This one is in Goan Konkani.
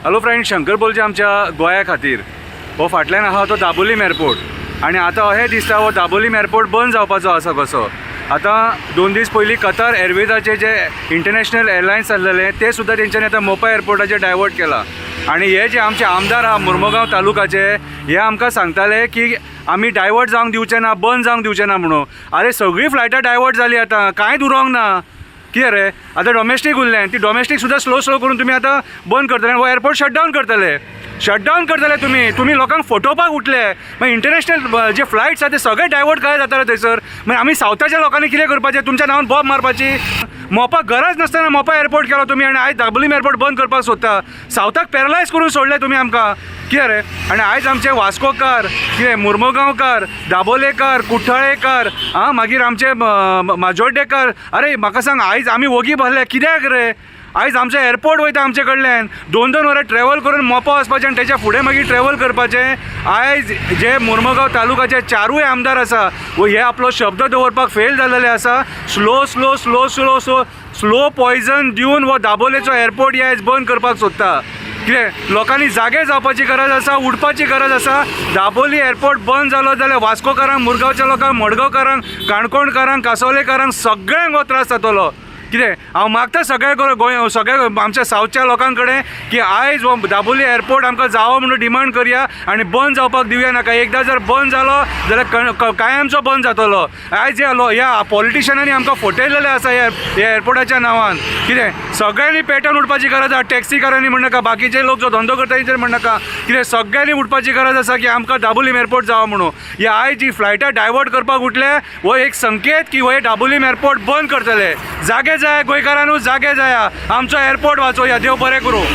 हॅलो फ्रेंड, शंकर बोलचे आमच्या गोंया खातीर. हो फाटल्यान आहा तो दाबोलीम एअरपोर्ट आनी आतां अशें दिसता हो दाबोलीम एअरपोर्ट बंद जावपाचो आसा कसो. आतां 2 दीस पयलीं कतार एअरवेजाचे जे इंटरनॅशनल एअरलायन्स आसलेले, ते सुद्दां तेंच्यांनी आतां मोपा एअरपोर्टाचेर डायवर्ट केला. आनी हे जे आमचे आमदार आहा मुर्मुगांव तालुकाचे, हे आमकां सांगताले की आमी डायवर्ट जावंक दिवचे ना, बंद जावंक दिवचे ना म्हणून. अरे, सगळीं फ्लायटां डायवर्ट जाली, आतां कांयच उरोंक ना. कितें रे, आतां डॉमेस्टीक उरलें, ती डॉमेस्टीक सुद्दां स्लो स्लो करून तुमी आतां बंद करतले आनी हो एअरपोर्ट शटडावन करतले, शटडावन करतले. तुमी तुमी लोकांक फटोवपाक उठले. मागीर इंटरनॅशनल जे फ्लायट्स आसा ते सगळे डायवर्ट कशे जाताले थंयसर? मागीर आमी सावथाच्या लोकांनी कितें करपाचें? तुमच्या नांवान बॉम्ब मारपाची? मोपा गरज नासतना मोपा एअरपोर्ट केलो तुमी आनी आयज दाबोलीम एअरपोर्ट बंद करपाक सोदता. सावथाक पॅरलायज करून सोडले तुमी आमकां. कितें रे? आनी आयज आमचे वास्कोकार, कितें मुर्मुगांवकार, दाबोलेकार, कुठ्ठाळेकार, आं, मागीर आमचे माजोड्डेकार, अरे म्हाका सांग, आयज आमी वोगी बसले कित्याक रे? आयज आमचो एअरपोर्ट वयता आमचे कडल्यान. दोन दोन वरां ट्रॅवल करून मोपा वचपाचें आनी तेच्या फुडें मागीर ट्रॅवल करपाचें. आयज जे मुर्मुगांव तालुकाचे चारूय आमदार आसा वो हे आपलो शब्द दवरपाक फेल जालेले आसा. Slow slow slow slow slow slow poison दिवन हो दाबोलेचो एअरपोर्ट हे आयज बंद करपाक सोदता. कितें, लोकांनी जागे जावपाची गरज आसा, उठपाची गरज आसा. दाबोली एअरपोर्ट बंद जालो जाल्यार वास्कोकारांक, मुरगांवच्या लोकांक, मडगांवकारांक, काणकोणकारांक, कांसोवलेकारांक, सगळ्यांक हो त्रास जातलो. कितें, हांव मागता सगळ्या गोंय, सगळ्या आमच्या सावथच्या लोकां कडेन की आयज हो दाबोली एअरपोर्ट आमकां जावो म्हणून डिमांड करया आनी बंद जावपाक दिवया नाका. एकदां जर बंद जालो जाल्यार कायमचो बंद जातलो. आयज ह्या पॉलिटिशनांनी आमकां फटयलेले आसा ह्या ह्या एअरपोर्टाच्या नांवान. कितें, सगळ्यांनी पेटोवन उठपाची गरज आसा. टॅक्सीकारांनी म्हणनाका, बाकीचे लोक जो धंदो करता तेंचेर म्हणनाका. कितें, सगळ्यांनी उठपाची गरज आसा की आमकां दाबोलीम एअरपोर्ट जावो म्हणून. हे आयज जी फ्लायटां डायवर्ट करपाक उठले, हो एक संकेत की हो दाबोलीम एअरपोर्ट बंद करतले. जागे जाय गोंयकारांनू, जागे जाया, आमचो एअरपोर्ट वाचोया. देव बरें करूं.